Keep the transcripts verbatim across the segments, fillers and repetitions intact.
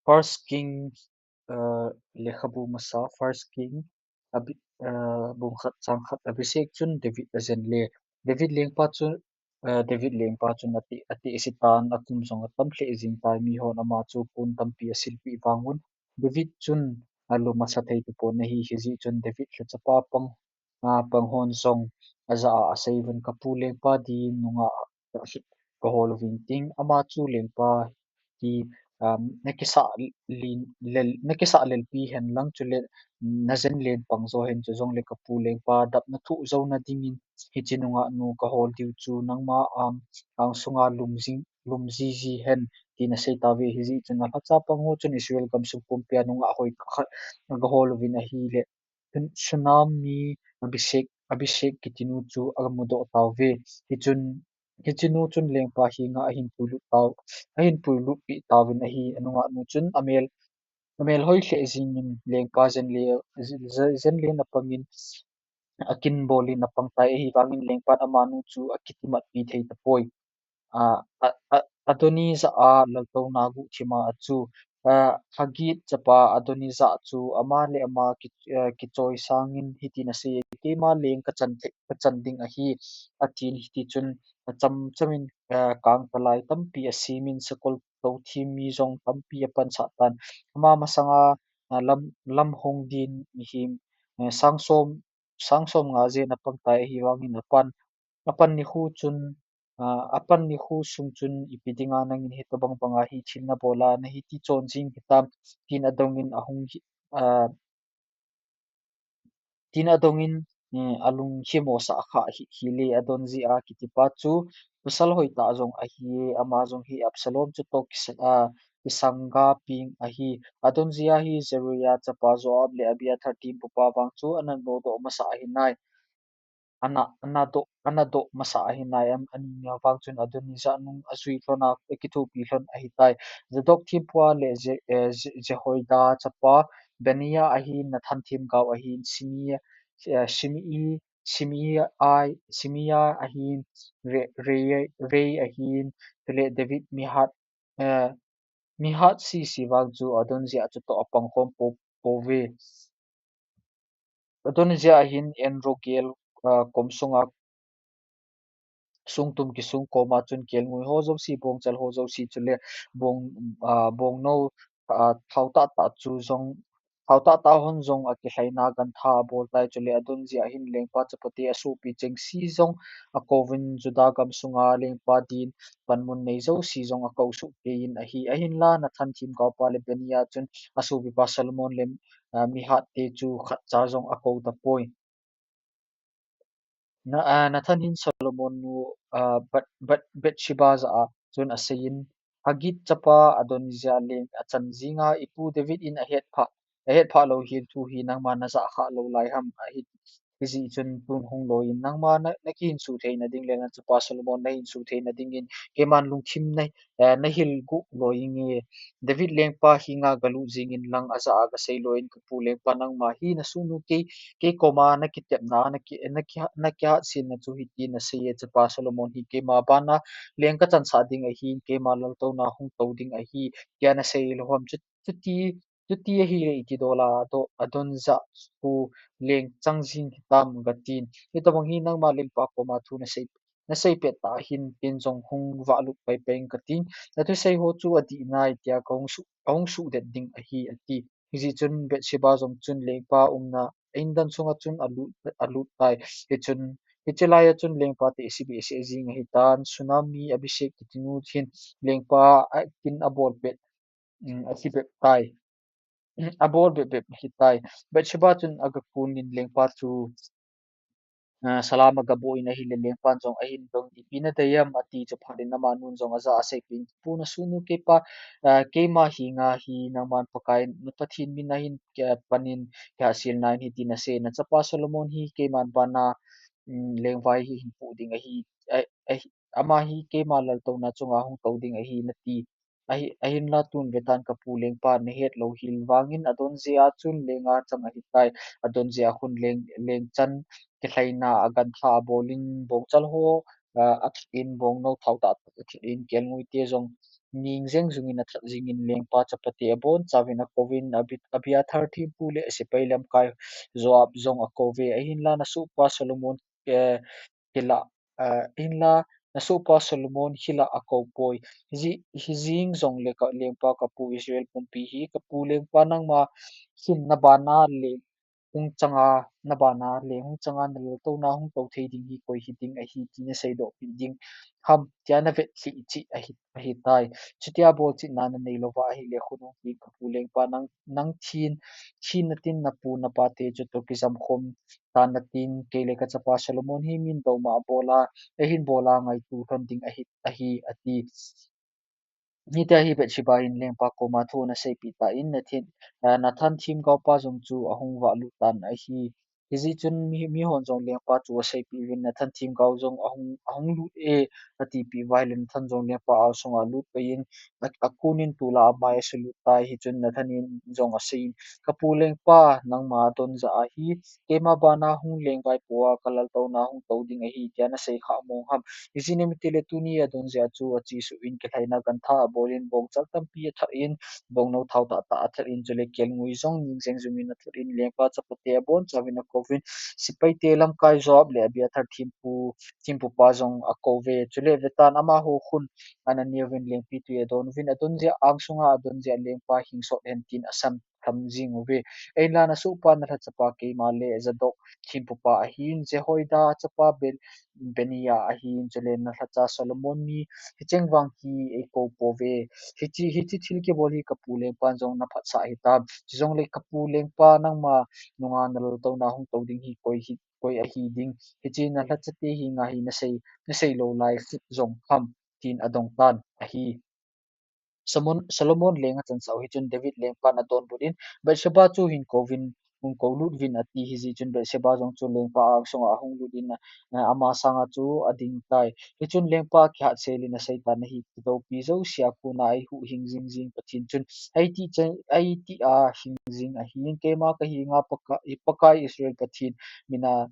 First King, uh, lekhabu masa, First King, Abi, uh, bung khat chang khat, Abishek chun David ajen le. David lengpa chu, uh, David lengpa chun ati, ati isitan akum jong atam lheh jing tai, mihon ama chu pon tampi asilpeh vang un. David chun alu masa thei tapon ahi, hijeh chun David lhachapa pang, uh, panghon jong ajah a asei uvin, kapu lengpa din nungah kahol uvin tin, ama chu lengpa hi, um, nakisah lin, lel, nakisah lelpi hen lang chule najen len pang jo hen, chujongle kapu lengpa dap nathoh jouna dingin hiche nungah nu kahol diu chu nangma, um, ang sunga lum jing, lum jiji hen, tin asei tauve. Hijeh chun alhacha pangho chun Israel gamsung pumpia nungah hoi khat agahol uvin ahile, Sun-, Sunam mi Abishek, Abishek kitinu chu agamudoh tauve. Hichun, hichenu chun lengpa henga ahin puilut tau, ahin puilutpeh tauvin ahi. Anungah nu chun amel, amel hoi lheh jingin lengpa jen le, jen, jen len apangin, akin bolin apang tai, ahivangin lengpan amanu chu akitimatpi thei tapoi. A, a, a, Adonijah a laltouna guhthima chu, a, Haggith chapa Adonijah chu ama le ama ki, a, kichoi sangin hitin asei, keima leng kachan thei, kachan ding ahi, atin. Hitichun achamchamin, a, kangtalai tampi asemin, sakol tothim mi jong tampi apansah tan. Ama masanga, a, lam, lam hong din mihem, a, sang som, sang som nga jen apang tai, ahivangin apan, apan nikho chun, a, apan nikho sung chun, ipi dinga nangin hitobang banga hi thil nabol a, nahiti chon jing hitam, tin adongin ahung hi, a, tin adongin, eh, alungthim osah kha hi, hile Adonijah kitipa chu pasal hoitah jong ahi, ama jong hi Absalom chutoh kisa, a, kisanga peng ahi. Adonijah hi Zeruiah chapa Joab le Abiathar thempupa vang chu ana nodoh masa ahi nai. Ana, ana doh, ana doh masa ahi nai, am, anina vang chun Adonijah nung ajui lhon a, akithopi lhon ahi tai. Zadok thempua le Je-, eh, Je-, Jehoiada chapa Benaiah ahin, Nathan themgao ahin, Simei, eh, Simei, Simei ai, Simei ahin, Re-, Re-, Rei ahin, chule David mihat, eh, mihat sese vang chu Adonijah chutoh apang khom po, pouve. Adonijah ahin En-rogel, ah, kom sunga sungtum kisung koma chun kelngoi ho jouse, bongchal ho jouse, chule bong, ah, bongnou, ah, thao tahtah chu jong, thao tahtah hon jong akilhaina gantha abol tai. Chule Adonijah hin lengpa chapate asopi chengse jong akouvin, Judah gamsunga lengpa din panmun nei jouse jong akou sohkeiyin ahi. Ahinla Nathan themgaopa le Benaiah chun asopipa Solomon le, ah, mihatte chu khatcha jong akou tapoi. Na, ah, Nathan hin Solomon nu, ah, Bat-, Bat-, Bathsheba jah a chun aseiyin, Haggith chapa Adonijah leng achan jinga ipu David in ahetphah, ahetphah lou hel thu hi nangma najah khah lou lai ham, ahi, hijeh chun tun hung loiyin nangma na, nakihinso theina ding le nachapa Solomon nahinso theina dingin keiman lungthim na, eh, nahil guh loiyinge. David lengpa henga galut jingin lang ajah a gasei loiyin, kapu lengpa, nangma hi nasohnu kei, kei koma nakitepna, naki, naki, nakihatselna chu hiti naseiye, chapa Solomon hi keima bana leng kachansah ding ahin, keima laltouna hung tou ding ahi, tia nasei lou ham. Chu, chuti, chuti ahile iti dola Ado-, Adonijah chu leng chang jing hitam katin. Hitobang hi nangma lengpa koma thu nasei, nasei pet tah hin ken jong hung vahlut paipai ing katin. Nathusei ho chu adih nai tia kahung su-, kahung suhdet ding ahi, ati. Hijeh chun Bathsheba jong chun lengpa umna indan sunga chun alut, alut tai. Hichun, hiche laiya chun lengpa te isi be isi jing ahitan, Sunam mi Abishek kitinu hin lengpa a kin abol pet, um, ahi bep tai. Abol bep bep ahitai. Bathsheba chun agakunin lengpa chu, ah, salam agaboh in ahile lengpan jong ahin dong, ipi nadei ham ati, chuphat in amanun jong ajah a aseipeh in, pu, nasohnu keipa, ah, keima henga hi nangman Pakai, na Pathen min ahin, ah, panin, kihaselna in hitin asei, nachapa Solomon hi keiman bana, um, lengvai hi hinpoh ding ahi, ah, ah, ama hi keima laltouna chunga hung tou ding ahi nati. Ahi, ahinla tun vetan kapu lengpa nahet lou hel vangin Adonijah a chun lenga chang ahitai. Adonijah a khun leng, lengchan kilhaina agantha abolin bongchal ho, ah, athat in bongnou thao tahtah athat in kelngoi te jong ning jeng jungin athat jingin lengpa chapate abonchauvin akouvin, Abi-, Abiathar thempu le sepai lamkai Joab jong akouve. Ahinla nasohpa Solomon, eh, hila, eh, hinla nasohpa Solomon hila akoupoi. Hiji-, hijing jongle ka lengpa kapu Israel pumpi hi, kapu lengpa nangma hin nabana le hung changa, nabana le hung changa nalaltouna hung tou thei ding hi koi hiding ahi ti naseidoh peh ding ham tia navet lhih cheh ahi, ahitai. Chutia bolchetna nanei louva ahile khonung hi kapu lengpa nang, nang thin, thin natin napu napate chutoh kijamkhom tan natin, kei le kachapa Solomon hi min douma abola, eihin bola ngaitu lhon ding ahi, ahi, ati. Hitia hi Bathsheba in lengpa koma thu anaseipeh tan, Nathan, ah, Nathan themgaopa jong chu ahung vahlut tan ahi. Hijeh chun mi, mihon jong lengpa chu aseipeh uvin, Nathan themgao jong ahung, ahung lut e, atipeh uva ahile Nathan jong lengpa angsunga alut paiyin, a, akunin tolah amai asulut tai. Hichun Nathan in jong aseiyin, kapu lengpa, nangma donjah ahi, keima bana hung lengvai poi, kalaltouna hung tou ding ahi tia nasei kha mong ham. Ijeh inem itile tuni adon jeh a chu achesuh in kilhaina gantha abolin bongchal tampi athat in, bongnou thao tahtah athat in chule kelngoi jong ning jeng jungin athat in lengpa chapate abonchauvin akouvin, sepaite lamkai Joab le Abiathar thempu, thempupa jong akouve. Chule vetan amaho khun ananeuvin lengpi twi adon uvin, adon jeh a angsunga adon jeh a lengpa hingsot hen tin asam tham jing uve. Ahinla nasohpa nalhachapa keima le Zadok thempupa ahin, Jehoiada chapa Ben-, Benia ahin, chule nalhacha Solomon mi hicheng vang hi eikou pouve. Hiche, hiche thil kibol hi kapu lengpan jong naphatsah hitam. Chujongle kapu lengpa nangma nunga nalaltouna hung tou ding hi koi hi, koi ahi ding. Hiche nalhachate henga hi nasei, nasei lou lai jong ham tin adong tan ahi. Solomon, Solomon leng achansah u hichun David lengpan adonbut in, Bathsheba chu hin kouvin, hung koulut uvin ati. Hijeh chun Bathsheba jong chu lengpa angsunga ahung lut in, eh, ama sanga chu ading tai. Hichun lengpa kihatsel in aseitan ahi, kidoupi jousea kona eihuhhing jingjing Pathen chun, eiti cha, eiti a hing jing ahin, keima kahenga Pakai, Pakai Israel Pathen mina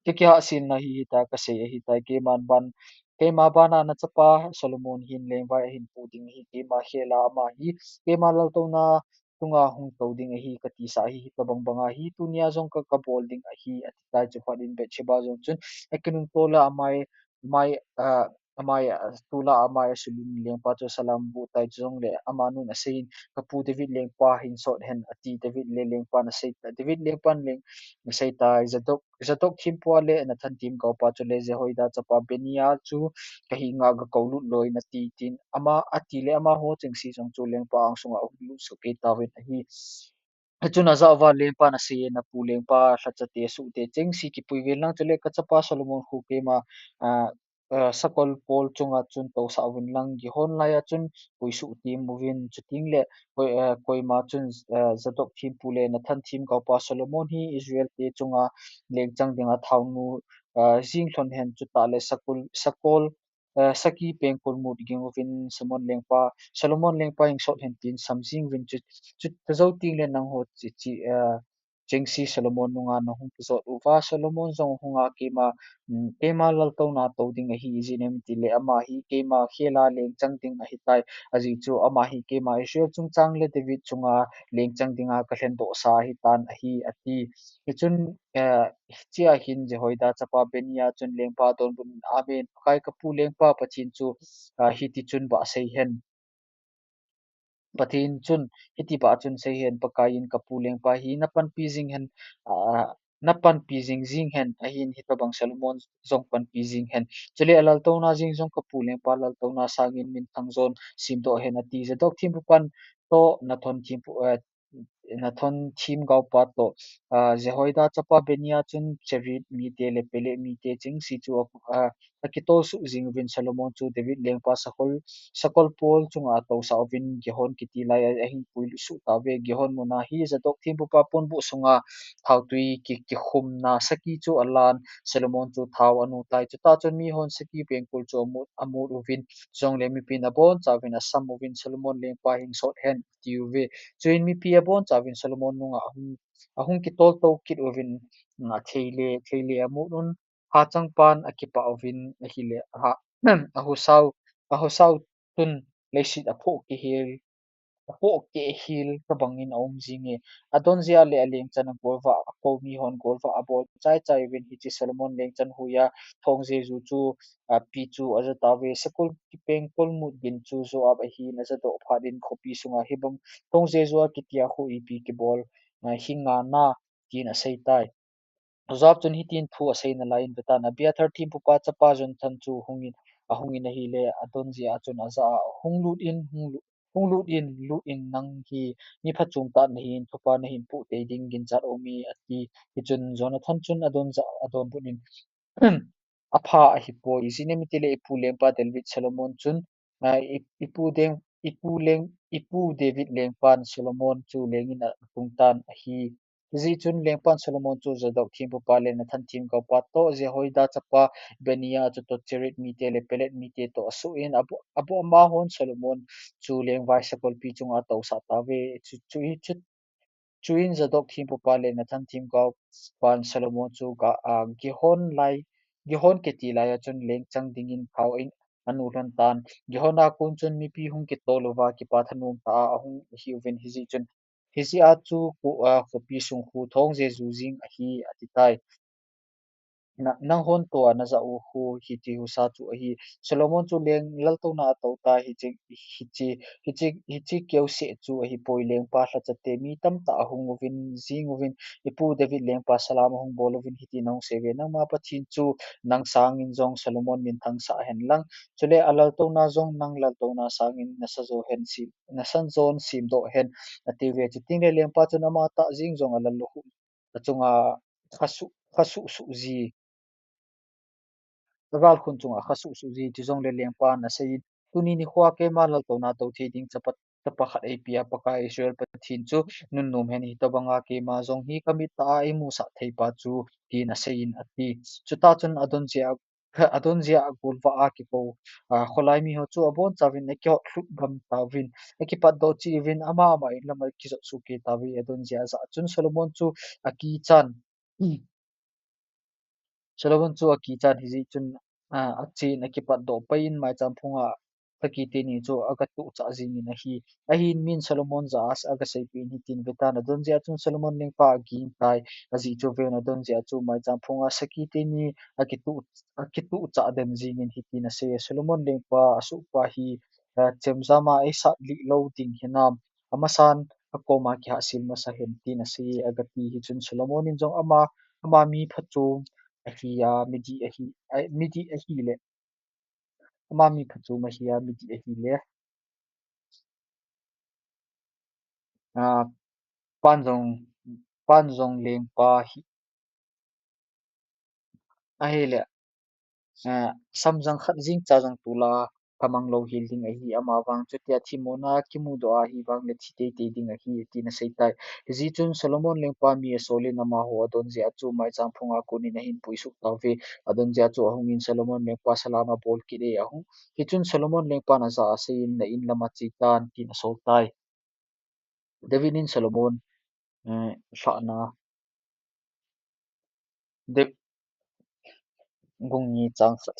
kakihahselna hi hitia kasei ahitai, keima ban, keima bana nachapa Solomon hin lengvai ahin pu ding ahi, keima khela ama hi, keima laltouna tunga hung tou ding ahi katisah ahi, hitobang banga hi tunia jong ka, kabol ding ahi, atitai. Chuphat in Bathsheba jong chun akinung tola amai, amai, ah, amai, ah, tola amai asulun lengpa chu asalam butai. Chujongle amanun aseiyin, kapu David lengpa hingsot hen ati. David le lengpan asei, David lengpan leng aseitai, Zadok, Zadok thempua le Nathan themgaopa chule Jehoiada chapa Benia chu kahenga gakoulut loi nati tin ama, atile amaho chengse jong chu lengpa angsunga ahung lut soh kei tauvin ahi. Hichun ajah uva lengpan aseiye, napu lengpa lhachate sohte chengse kipuiven lang chule kachapa Solomon khu keima, ah, eh, sakol pol chunga chun tousah uvin lang, Gihon laiya chun puisuh tem uvin, chutengle koi, eh, koima chun, eh, Zadok thempu le Nathan themgaopa Solomon hi Israel te chunga lengchang dinga thaonu, eh, jing lhon hen, chutah le sakol, sakol, eh, saki pengkul mut ging uvin Solomon lengpa, Solomon lengpa hingsot hen tin sam jing uvin chu, chu, chujou tengle nangho chi, chi, eh, chengse Solomon nunga nahung kijot uva, Solomon jong hunga keima, um, keima laltouna tou ding ahi, ijeh inem itile ama hi keima khela lengchang ding ahitai, ajeh chu ama hi keima Israel chungchang le David chunga lengchang dinga kalhendohsa ahitan ahi, ati. Hichun, eh, hichea hin Jehoiada chapa Benia chun lengpa adonbut in, Amen, Pakai kapu lengpa Pathen chu, ah, hiti chun bah sei hen. Pathen chun hiti bah chun sei hen, Pakaiyin kapu lengpa hi napanpi jing hen, ah, napanpi jing jing hen, ahin hitobang Solomon jong panpi jing hen. Chule alaltouna jing jong kapu lengpa laltouna sangin minthang jon semdoh hen ati. Zadok thempupan toh Nathan thempu, eh, Nathan themgaopa toh, ah, Jehoiada chapa Benia chun Chered mite le Pelet mite chengse chu, ah, akitol suh jing uvin Solomon chu David lengpa sakol, sakol pol chunga atousah uvin Gihon kiti laiya ahin puilut suh tauve. Gihon muna hi Zadok thempupa ponbuh sunga thaotwi ki, kikhumna saki chu alan, Solomon chu thao anu tai. Chutah chun mihon saki pengkul chu amut, amut uvin, chujongle mipin abonchauvin asam uvin, Solomon lengpa hingsot hen atiuve. Chuin mipi abonchauvin Solomon nunga ahung, ahung kitol tou kit uvin, athei le, thei le amut un, hachangpan akipah uvin ahile, aha, ahusau, ahusau tun leiset aphoh kihel, aphoh kihel tobangin aum jinge. Adonzia le alengchan agolvah, akou mihon golvah abol chaichai uvin, hiche Solomon lengchan hoiya thong jeju chu, a, pi chu aja tauve. Sakolpi peng kolmut gin chu Joab ahin ajadoh phat in khopi sunga hibang thong jeju a kitia khu ipi kibol, a, hi ngana, tin aseitai. Joab chun hitin thu asei nalaiyin, vetan Abiathar thempupa chapa Jonathan chu hungin, ahungin ahile, Adonzia a chun aja a, hung lut in, hung lut, hung lut in, lut in, nang hi mi phachom tah nahin, thupha nahin poh tei ding ginchat aume, ati. Hichun Jonathan chun Adonzia a adonbut in, apha ahipoi. Ijeh inem itile ipu lengpa David Solomon chun, a, i, ipu deng, ipu leng, ipu David lengpan Solomon chu lengin a, atung tan ahi. Hijeh chun lengpan Solomon chu Zadok thempupa le Nathan themgaopa toh, Jehoiada chapa Benaiah chu toh Cherith mite le Pelet mite toh asuh in, abu, abu amahon Solomon chu lengvai sakolpi chunga atousah tauve. Chu, chu, chu, chuin Zadok thempupa le Nathan themgaopan Solomon chu ga, a, Gihon lai, Gihon kiti laiya chun lengchang dingin thao in anu lhon tan. Gihon a kon chun mipi hung kitol uva kipa thanom tah a ahung ahiuvin, hijeh chun, hijeh a chu ko, a, khopi sung khu thong jeju jing ahi, atitai. Na, nanghon toh a najah u khu hiche husa chu ahi. Solomon chu leng laltouna atou tai, hiche, hiche, hiche, hiche keuseh chu ahipoi, lengpa lhachate mi tamtah ahung uvin, jing uvin, ipu David lengpa salam ahung bol uvin, hitin ahung seiuve, nangma Pathen chu nang sangin jong Solomon minthang sah hen lang, chule alaltouna jong nang laltouna sangin nasa jo hen sem, nasan jon semdoh hen, atiuve. Chutengle lengpa chun amatah jeng jong alallou khu achunga khasuh, khasuh suh ji, agalkhun chunga khasuh suh ji, chujongle lengpan aseiyin, tuni nikhoa keima laltouna tou thei ding chapa, chapa khat eipea Pakai Israel Pathen chu nunnom hen, hitobanga keima jong hi kamit tah a eimusah theipa chu, tin aseiyin ati. Chutah chun Adonzia, Adonzia agolvah a kikou, a, kholai miho chu abonchauvin akihot lhut gam tauvin, akipatdoh cheh uvin, ama ama in lama akijot sohkei tauve. Adonzia jah a chun Solomon chu akichan, Solomon chu akichan, hijeh chun, a, achen akipatdoh pai in maicham phunga sakhi teni chu agatuh chah jingin ahi. Ahin min Solomon jah a agaseipeh in hitin, vetan Adonzia chun Solomon lengpa agingtai, ajeh chu veuvin Adonzia chu maicham phunga sakhi teni akituh, akituh chah den jingin hitin asei, Solomon lengpa asohpa hi, a, chemjam a eisat lih lou ding hinam, amasan akoma kihahsel masa hen, tin asei agati. Hichun Solomon in jong ama, ama mi phachom ahia, midih ahi, a, midih ahile, ama mi phachom ahia, midih ahile, a, pan jong, pan jong lengpa hi, ahile, a, samjang khat jeng cha jong tula kamang lou hel ding ahi, amavang chutia themmona kimudoh a ahivang le thi teitei ding ahi, tin aseitai. Hijeh chun Solomon lengpa mi asol in amaho Adonzia chu maicham phunga konin ahin puisuh tauve. Adonzia chu ahungin Solomon lengpa salam abol kit e ahung. Hichun Solomon lengpan ajah a aseiyin, na in lama chetan, tin asoltai. David in Solomon, eh, lhahna. De-, bung ni chang khat,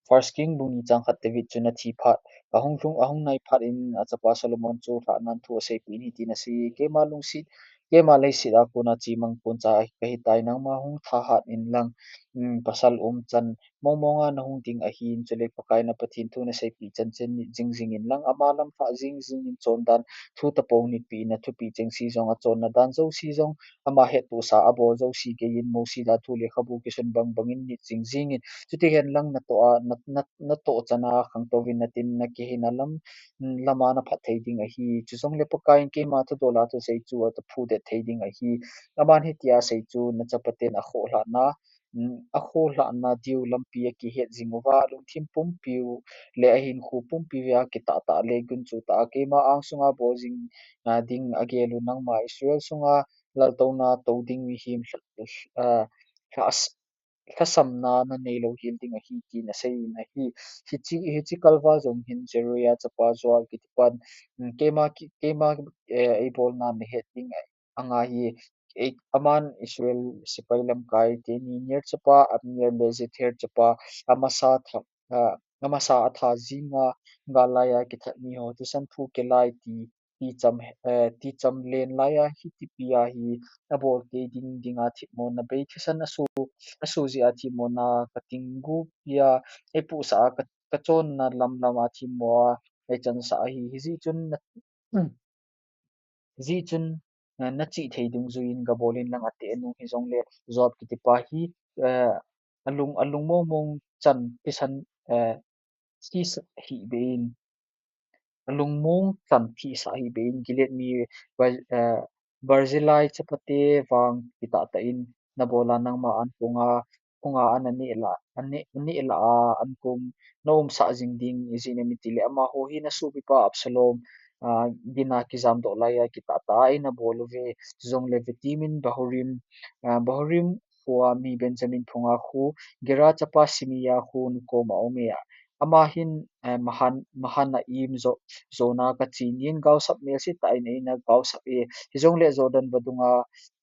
First King bung ni chang khat, David chun athi phat, ahung lhung, ahung nai phat in achapa Solomon chu lhahnan thu aseipeh in hitin asei, keima lungset, keima leiset a kona chemang poncha kahitai, nangma hung thahat inlang, um, pasal umchan mongmonga nahung ding ahin, chule Pakai na Pathen thu naseipeh chanchin nit jingjing inlang, ama lamlhah jingjing in chondan thu tapou nitpeh in, athupeh chengse jong, achonna dan jouse jong, ama hettohsa abol jouse geiyin, Mosi dan thu lekhabu kisun bangbang in nit jingjing in, chuti henlang natoh a, na, na, natoh chana khangtouvin, natin nakihina lam, lama naphat thei ding ahi. Chujongle Pakai in keima thudol a thusei chu ataphudet thei ding ahi. Aman hitia asei chu, nachapaten akhohlhahna, um, akhohlhahna diu lampi akihet jing uva, alungthim pumpiu le ahinkho pumpiu a kitahtah le gunchu tah a keima angsunga bol jing, a, ding agel u, nangma Israel sunga laltouna tou ding mihem lha-, a, lhas-, lhasamna naneilou hel ding ahi, tin aseiyin ahi. Hiche, hiche kalval jong hin Zeruia chapa Joab kitipan, um, keima ki, keima, eh, eibolna nahet ding angahi, ei, aman Israel sepai lamkai teni Ner chapa Abner le Jether chapa Amasa tha-, a, amasa atha jinga gal laiya kithat miho thisan thu kilai ti, ticham, eh, ticham len laiya hitipi a hi abol kei ding dinga themmo nabei thisan asu, asu jeh a themmo na kating gupi a eipuhsah a ka, kachonna lamlam a themmo a eichansah ahi. Hijeh chun na, hijeh chun, eh, nachih thei dungjuiyin gabol in lang ati anung hijongle Joab kitipa hi, eh, alung, alung mongmong chan thisan, eh, thisah hih beh in, alungmong chan thisah hih beh in, Gilead mi Bar-, eh, Barzillai chapate vang kitah tah in, nabola nangma ankunga, kunga ana neh lah, aneh, aneh lah a ankung naumsah jing ding, ijeh inem itile amaho hi nasopipa Absalom, ah, gina kijamdoh laiya kitah tah a eina bol uve. Chujongle vetemin Bahurim, ah, Bahurim khoa mi Benjamin phunga khu Gera chapa Simei a khu nakoma aume. Ama hin, eh, Mahan-, Mahanaim jo, jona kachenin gaosap melse tah in eina gaosap e. Hijongle Jordan vadunga,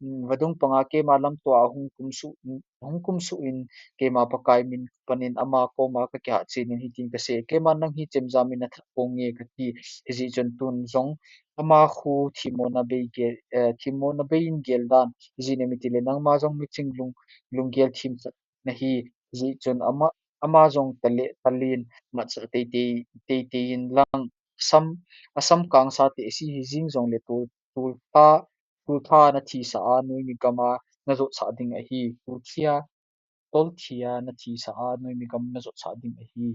mm, vadung panga keima lamtoa ahung kumsuh, mm, ahung kumsuh in keima Pakai min panin ama koma kakihat chenin hitin kasei, keima nang hi chemjamin nathah ponge kati. Hijeh chun tun jong ama khu themmo nabei gel, eh, themmo nabei in gel dan. Ijeh inem itile nangma jong miching lung, lunggel themchat nahi. Hijeh chun ama, ama jong tale, talen matsah teitei, teitei in lang. Asam, asam kangsa tehse hijing jongle tul, tultha, tultha nathisah a noimi gama najotsah ding ahi. Tulthia, tolthia nathisah a noimi gam najotsah ding ahi.